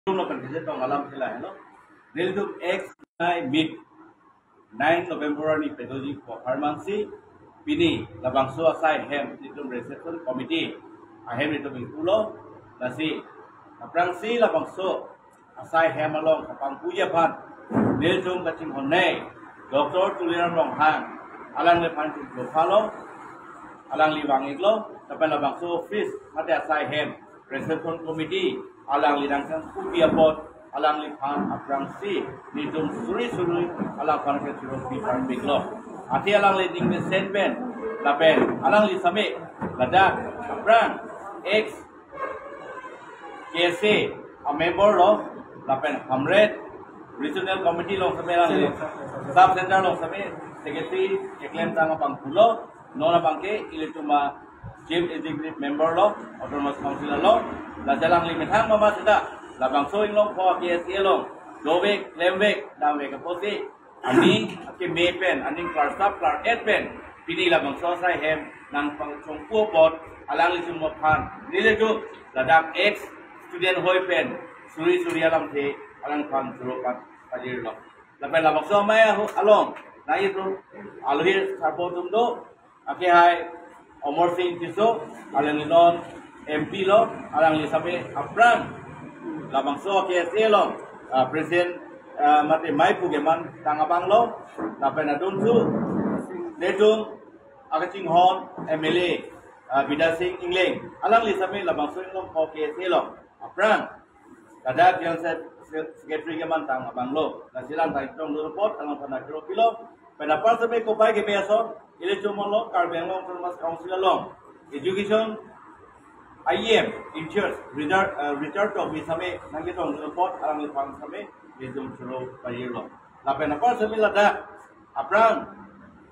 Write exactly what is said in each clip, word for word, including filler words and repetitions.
Nelitum lo kan kachetong alam si lahelo. Nelitum ex alumni meet nine November arni padoji apharman si pini labangso asai ahem nelitum reception committee ahem nelitum ingpulo. Lasi aphrangsi labangso asai ahem along kapangpuji aphan nelitum kachinghonnei Doctor Tuliram Ronghang alangliphan chinglo phalo, alangli vang-iklo, lapen labangso office mate asai ahem reception committee alangli nangkangkupi apot alangliphan aphrangsi nelitum suri suri alangphan kachoro pi parpiklo. Athe alangli ning mesen pen lapen alangli same ladak aphrang ex K S A a member lo, lapen Hamren regional committee along same alangli, sub center along same secretary keklemtang abang pulo. Non abangke ilitum a chief executive member lo, autonomous council along. Lasi alangli methang mama seta labangso Inglongpho K S A along dovek klemvek damvek apotsi aning akeme pen, aning klarsap klar-et pen pini labangso asai ahem nangpangchongpo apot alanglitum aphan nelitum ladak ex student hoi pen suri suri alamthe alangphan choro pajirlo. Lapen labangso amei ahu along nangtum alohi sarpo atum do, akehai Amar Sing Tisso, alangli non M P lo, alangli same aphrang labangso K S A along, ah, president, ah, mate maipu kemantang abang lo, lapen adun tu nelitum akachinghon M L A, ah, Bidya Sing Engleng, alangli same labangso Inglongpho K S A along aphrang ladak General Se-, Secretary kemantang abang lo. Lasi alang tangtong dolo apot alangphan kachoro pilo. Pen apar same kopai keme ason ilitum lo Karbi Anglong Autonomous Council along education I E M in charge Richard, eh, Richard Tokbi same nangketong dolo apot alangliphan same ilitum choro pajirlo. Lapen apar same ladak aphrang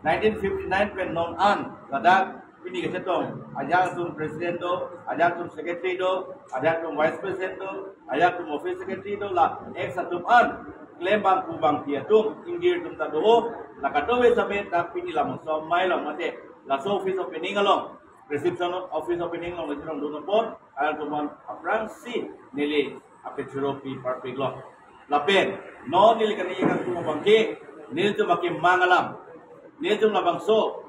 nineteen fifty-nine pen non an ladak pini kachetong ajahak atum president do, ajahak atum secretary do, ajahak atum vice president do, ajahak atum office secretary do, la ex atum an klem bangphu bangphi atum ingjir atum ta do, la kadokave same ta pini labangso amei along mate laso office opening along, reception office opening along kachetongdun apot alangtum aphan aphrangsi neli akachoro pi parpiklo. Lapen non neli kani kangtung abangke nelitum akemang alam, nelitum labangso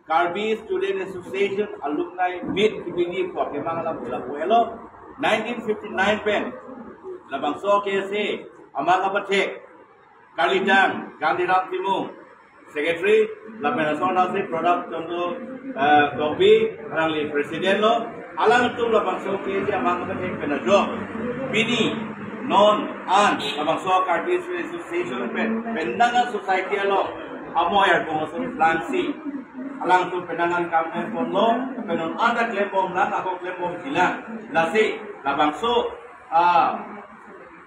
Karbi Student Association alumni meet kibini apot akemang alam pula puelo. Nineteen fifty-nine pen labangso K S A amang apathek kalitang Gandhiram Timung secretary, lapen ason asi Pradap Chandra, eh, Tokbi, alangli president lo, alangtum labangso K S A amang apathek pen ajok pini non an labangso Karbi Student Association pen penang an society along amoi arpong ason langsi alangtum penang an kam klem ponlo, pen non an ta klem bomlang, ako klem bomjilang. Lasi labangso, ah,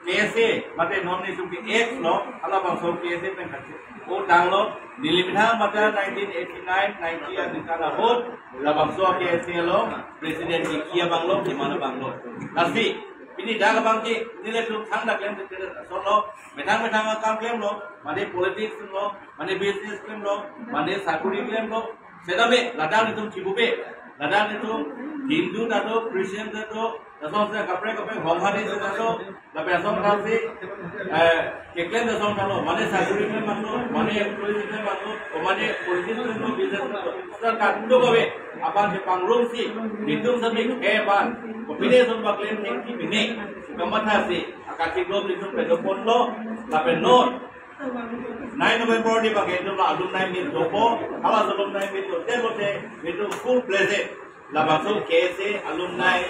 K S A mate non nelitum ke ex lo, halabangso K S A pen kachetong tanglo, neli methang mate nineteen eighty-nine ninety aningkan ahut labangso K S A along president kiki abang lo, keman abang lo. Lasi pini dak abangke nelitum thangta klem te solo, methang methang akam klemlo, mane politics klemlo, mane business klemlo, mane sakuri klemlo, setame ladak nelitum chibupe, ladak nelitum Hindu ta do, Christian ta do, lason si kaprek kaprek Honghari ta do, lapen ason ta si, eh, keklem ason ta lo, mane sakuri klem abang lo, mane police klem abang lo, mane politics klem lo, business klem lo. Seta kadokave aphan chepangrumsi nelitum sami khei aphan kopine ason paklem thekji pine kamatha si akachiklo nelitum pado ponlo, lapen non nine November ni bang nelitum la alumni meet dopo, halaso alumni meet do, te bote nelitum full pledge labangso K S A alumni,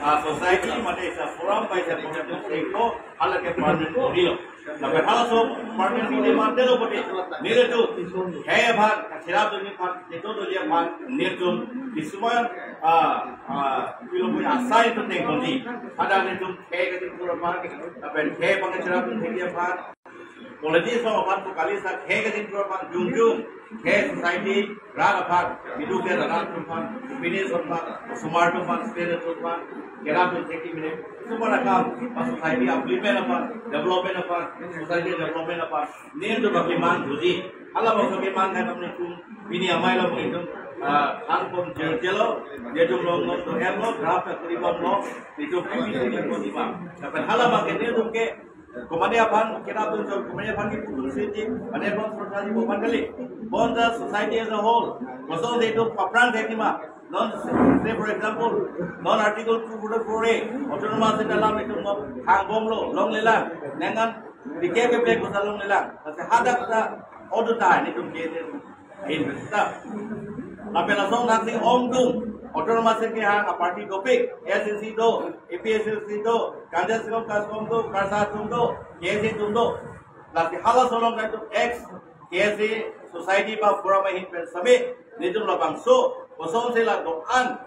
ah, society mate isa forum bai isa forum do seko, hala ke permanent body lo. Lapen halaso permanent body mate lo bote nelitum khei aphan, kacherap doni aphan, kedo doni aphan nelitum kisuman, ah, ah, pilo pun asai tu tengkon di. Ada nelitum khei kachingthur aphan, lapen khei pangcherap doni aphan, politics along aphan tu kali sa khei kachingthur aphan jongjong, khei society rat aphan, kedo ke rat atum aphan, opinion aphan, osomar atum aphan, student atum aphan, kerap atum thekji mene, super akam, ba society upliftment aphan, development aphan, society development aphan, nelitum bagi mang juji, halabangso kemang kan nelitum pini amei along nelitum Ah, han pon jel jelo, netum long long to em lo, draft akuri bom lo, netum P P C le pon ima. Lapen hala abang ke netum ke, komane aphan, kenap dun so, komane aphan ke putul siti, mane aphan sosial di bukan kali. Bonta society as a whole, kosonsi netum paphrang thek ima. Non, say for example, non Article two forty-four A, autonomous state alam netum no, hang bom lo, longlelang, nangkan, dikep ke plek kosa longlelang, kasi hadak sa, odu tai, netum ke, netum. Ahin ta. Lapen lason thaksi ongdung. Autonomous ke ha a party dopik. A S D C do, A P H L C do, Congress do, KASCOM do, KASA atum do, K S A atum do. Lasi halaso along kaitum ex K S A society ba forum ahin pen sami. Netum labangso. Kosonsi la do-an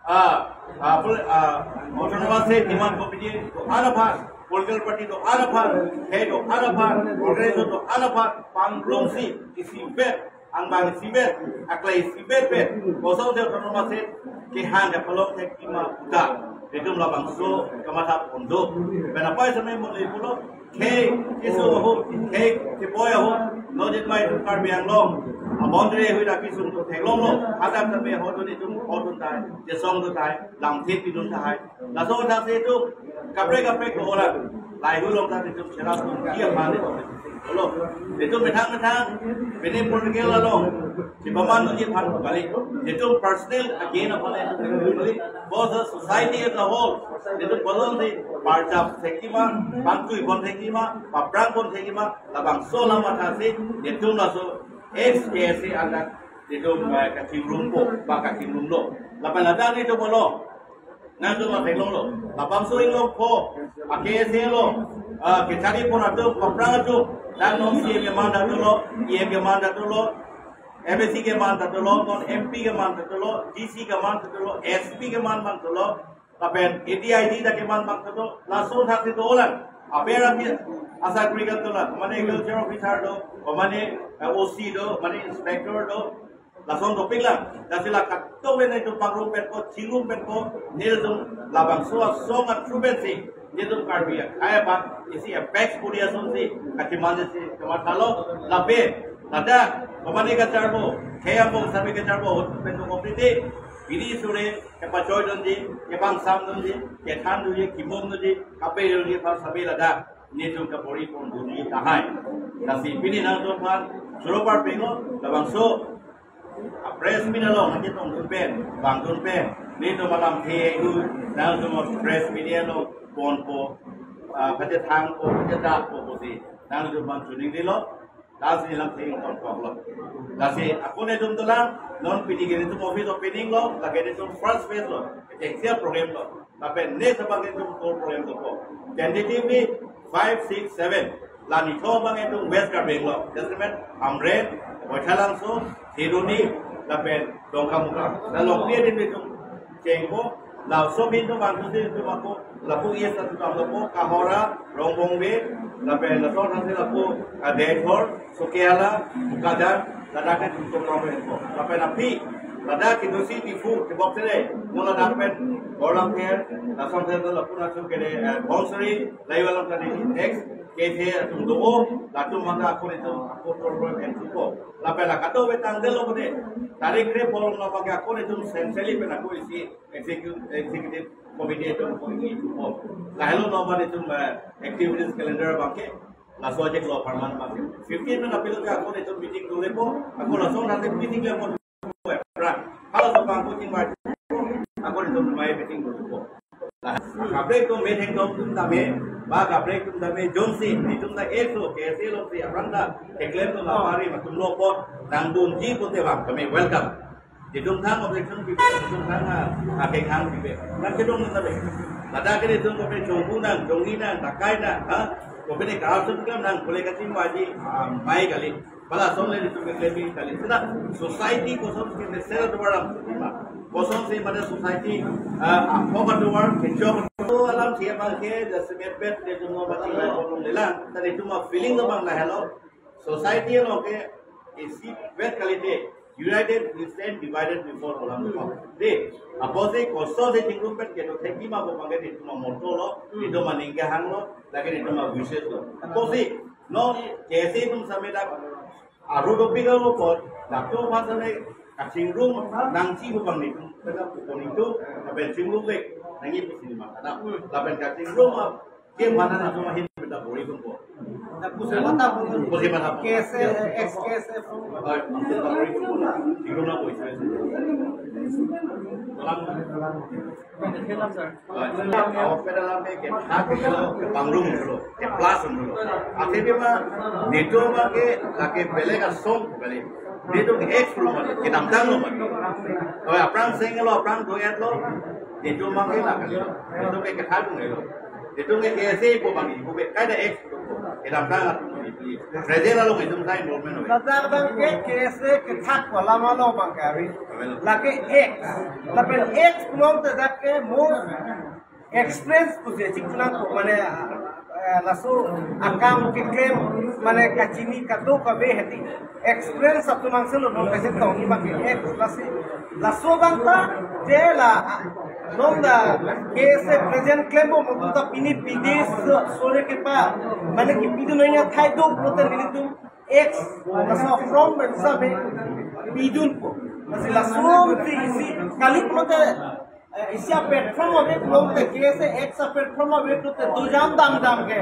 ah, ah, pol-, ah, autonomous state demand committee do-an aphan, political party do-an aphan, khei do-an aphan, organization do-an aphan, pangrum si, isivet, angbong isivet, aklai isivet vet, kosonsi autonomous state kehang kapalong thek ima puta, netum labangso kamatha pon do. Pen apei sami mole pulo, khei keso ahut, khei keboi ahut, non jit mai tum Karbi Anglong a boundary ahut akesung tum theklonglo, hadak sami ahut netum ahut tai, chesong tum tai, lamthe pidun tai. Laso thaksi itum kaprek kaprek ko ora, lahei along ta itum cherap tum dia pan itum. Olo, itum methang methang, pini political along, si paman nunji aphan kali, itum personal again aphan kali, both the society as a whole, itum bolon si, parjap thek ima, pangtui pon thek ima, paphrang pon thek ima, labangso alam athasi, itum laso ex K S A anak, itum, eh, kachingrum po, ba kachingrum lo. Lapen ladak itum bolo, nangtum ma theklonglo. Labangso inglong pho, a K S A lo, ah, kachari pon atum, paphrang atum, dan non C M keman ta dolo, E M keman ta dolo, M A C keman ta dolo, non M P keman ta dolo, D C keman ta dolo, S P keman man dolo, lapen A D I G ta keman bang kedo, lason thaksi dolang. Aber ati asagri kan dolang. Mane agriculture officer do, mane, eh, O C do, mane inspector do. Lason dopik lang. Lasi la kato bene itum pangrum pen ko, chingrum pen ko, netum labangso asong atruben si, netum Karbi akhei aphan, isi apex puri ason si, kachiman si, kamatha lo, lapen, ladak, komane kacharbo, khei angbong sami kacharbo, pen ko kompliti, biri sore, kepachoi dunji, kepangsam dunji, kethan dunji, kimum dunji, kape dunji, aphan sami ladak, netum kapori pon dunji tahai. Lasi pini nangtum aphan, choro parpingo, labangso, a press meet along, nangchetong dun pen, bang dun pen, netum alamthe hu, nangtum press meet along, ponpo, ah, kachethangpo, kachedatpo pusi, nangtum aphan choningri lo, lasi lamthe ingtonkoklo. Lasi ako netum dolang, non pini ke netum office opening lo, lake netum first phase lo, exam program lo. Lapen next abang itum tour program dopo. Tentatively five, six, seven. La nithom abang itum West Karbi Anglong. Just a minute. Hamren, Baithalangso, Kheroni, lapen Dongkamukam. La longpi adim itum chengpo. La sopi itum bang tusi itum ako, lapu East atum dopo, Kohora, Rongbongbe, lapen laso thasi lapu, ah, Deithor, Sokiala, Bokajan, ladak ke tutup rong rengko. Lapen aphi, ladak ke dosi Diphu, ke Boktere, non ladak pen, Borlangpher, lason pen lapu nasu ke de, eh, Bonsri, laiwa lang tadi, ex, K T atum do, latum mangga ako netum, ako program en tupo. Lapen la kato betang delo kode, tarik kre polong la pakai ako netum centrally pen ako isi, executive, executive committee atum ako ini tupo. Lahelo no ba netum, eh, activities calendar abang ke, laso ajak lo parman pakai. Fifteen na apilo ke ako netum meeting dole po, ako laso nanti meeting le po. Pra, kalau so bang coaching bar, ako netum mai meeting dole po. Nah, kaprek atum meeting dong tum tame, ba kaprek atum tame jongsi, netum ta eso, K S A alongsi, aphrang ta, keklem atum apari, matum lo po, nangdunji pute bang, kami welcome. Netum thang objection pipe, netum thang, ah, ah, kethang pipe. Nangkedong nang tabe. Ladak ke netum kopi chonghu nang, chonghi nang, takai nang, ha? Kopi ne kaso kam nang, pule kachingvaiji, ah, mai kali. Bala son le netum keklem kali. Sina society koson ke mesen atubar alam. Kosonsi mane society, ah, ah, apok atubar, kechok. Alam siya bang ke, jasemet netum no bati lelang. Tadi netum feeling lo bang lahelo. Society along ke isivet kalite, united we stand, divided we fall alam. De, apotsi kosonsi chingrum pen kedo thek ima bo bang ke netum motto lo, netum aning kehang lo, lake netum wishes lo. Apotsi, non K S A atum same dak, aru dopik lo po, dak tu aphan same Kachingrum nangji pu bang ni, pada pukoni tu, lapen chingrum vek nangji pusi ni mata na. Lapen kachingrum a, ke mana na cuma hin kita bori kumpo. Pusi mata pun. Pusi mata pun. K S A, ex K S A pun. Oi, bori kumpo. Chingrum na bori. Salam. Awak pen alam ke, ke hak ke lo, ke pangrum lo, ke plus lo. Akhirnya ma, netum ma ke, lake beleg asong kali. Netum ke ex room ada, kedamtang lo ma. Kalau aphrang seng lo, aphrang doyat lo, netum ma ke lake lo. Netum ke, ke hak lo. Netum ke K S A ko bang, ko ke kada ex. Kedamtang atau di, di. Present along itum ta enrollment ave. Ladak abang ke K S A kethak ko alam along abang ke ave. Lake ex. Lapen ex pulote dak ke mo experience pusi chiknang ko mane, eh, laso akam keklem mane kachini kadokave hedi. Experience atum angselo non kasi tong ni bang ke ex lasi. Laso abang ta je la, ah, non ta K S A present klempo mo ta pini pidi so, sore kepa mane kipidun nangji athai do pulote nelitum ex laso from bensa be pidunpo. Lasi laso ti isi kali pulote, eh, isi a-platform ave pulote K S A ex a-platform ave pulote dojam damdam ke.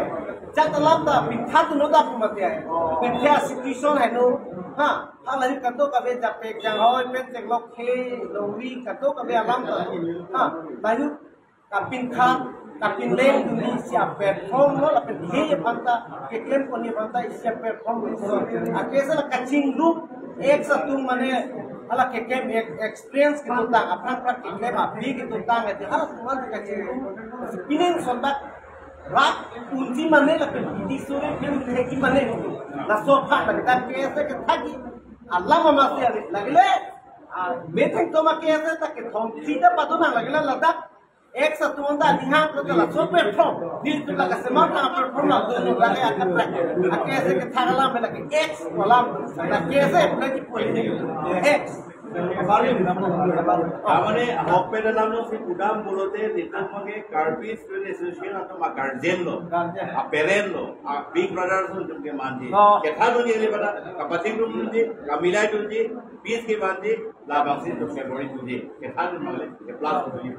Jat alam ta pitha tu no dak mati ai. Pitha situation hai no. Ha, hala hi kadokave japek janghoi pen cheklok he longri kadokave alam ta. Ha, layu kapinkhat, kapinleng dunji isi a-platform lo, lapen he aphan ta, keklem koni aphan ta isi a-platform lo. Ake sala kachingrum, ex atum mane, hala keklem ex-, experience kedotang, aphrang aphrang keklem api kedotang, hala atum an kachingrum. Pini sontak rat unji mane lapen pidi sore pini theki mane. Laso aphan lake ta K S A kethak alam amatsi ave. Lagile, ah, metheng toma K S A ta kethom sita padonang lagile ladak. Ex atum ta ninghang ko ta laso platform. Di tu la kasemar ta platform la tu la ke akaprek. Ake se kethak alam lake ex ko alam. La K S A pula ki poli ex. Amane ahok pen alam lo si pudam pulote netum ma ke Karbi Student Association atum a-guardian lo. Guardian. A-parent lo. A-big brother lo netum ke manji. Oh. Kethak dunji le pada kapachingrum dunji, kamilai dunji, peace kemanji, labangsi netum ke bori dunji. Kethak dun ma le, ke plus dunji.